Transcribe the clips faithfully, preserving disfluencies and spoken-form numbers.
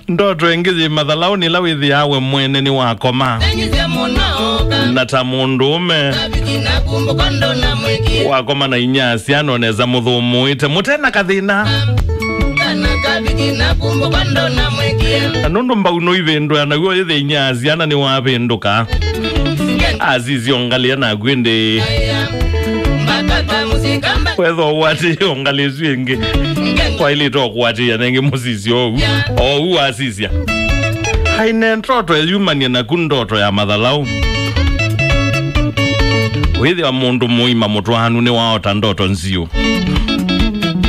Ndoto ĩngĩ yĩ mathalaũ nĩ ĩla wĩthĩaa we mwene nĩwakoma na ta mũndũũme wakoma na inyia syana, onesa mũthũmũĩte mũte na kathĩna. Na nũndũ mbau nũivĩndũa, naw'o yĩthĩa inyia syana nĩwavĩndũka, asisya ũngalĩa naku ĩndĩ wethwa ũatĩĩe ũngalĩ ĩsu ĩngĩ, kwaĩlĩte o kũatĩĩa nengĩ mũsisya oou, oou asisya. Haine ndoto eyumanie naku, ndoto ya mathalaũ. Wĩthĩwa mũndũ mũima mũtwaanu nĩwaota ndoto nziũ,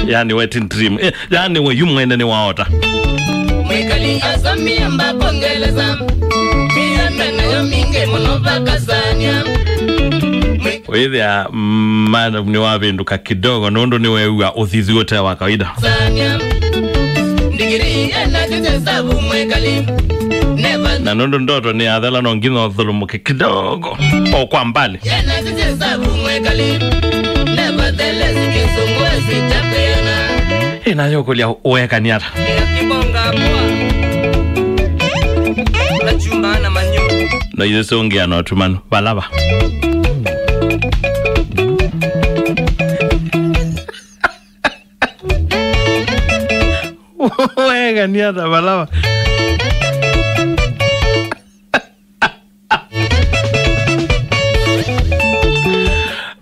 yani wet dream, eh, yani we yu mwene nĩwaota. Mwĩkali asamie mbako Ngelesa, mĩana nayo mingĩ mũno vakasania. Wĩthĩa, mm, madam nĩwavĩndũka kidogo nũndũ nĩweew'a ũthithu ũte wa kawaida. Sania. Ndigiri ena tete sabu mwĩkali. Never. Na nũndũ ndoto nĩ athela, no nginya ũthũlũmũke kidogo o kwa mbali. Yena tete sabu mwĩkali. Nevertheless, kĩsũngũ ĩsitapĩana. Ĩna yũkũlya ũekani ata? Kĩbonga mwa. Ula chumba na manyu. No ithe songea na ũtumanu. Valava. Wega nĩ ata valava.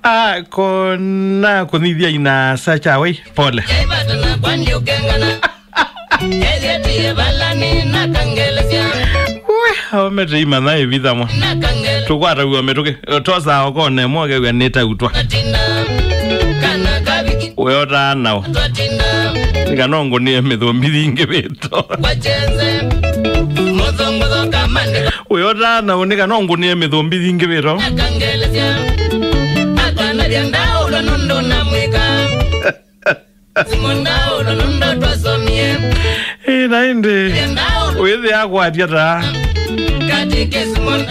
Ah, kona kũnyithia ina sacha wei, pole. Ĩvatana kwani ũkengana. Ethĩtie vala nĩnakangelesya. We, aomete imanya ĩvithamwa. Nakangele. Tũkwataw'a mĩtũkĩ. Tosa okone mokew'a nĩtautwa. Atinda. Kana kaviki. Weotaa nao. Twatinda. Nĩkana ũngũnĩe mĩthũmbi yingĩ vĩto. Kwachenze. Mũthũngũtho kamande. Weotaa nao nĩkana ũngũnĩe mĩthũmbi yingĩ vĩto. Nakangelesya. Akanavya ndaũlwa nũndũ namwĩka. Simon ndaũlwa nũndũ twasomie. Ĩ, na ĩndĩ wĩthĩa kwatya ta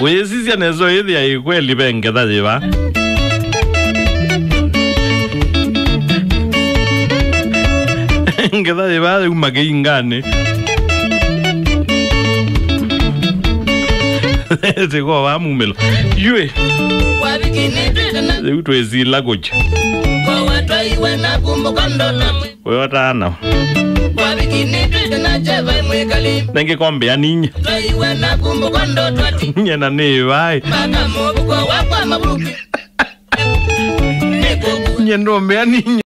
wĩsisya nesa wĩthĩa ĩkweli ve ngetha yĩva. Ngetha yĩva yuma kĩinganĩ. Tĩko wa mumĩlo. Yue. Rĩu twĩsila kũkya. Ũyotana. Nengĩ kombe aninye. Nye na nĩ vai. Nye ndombe aninye.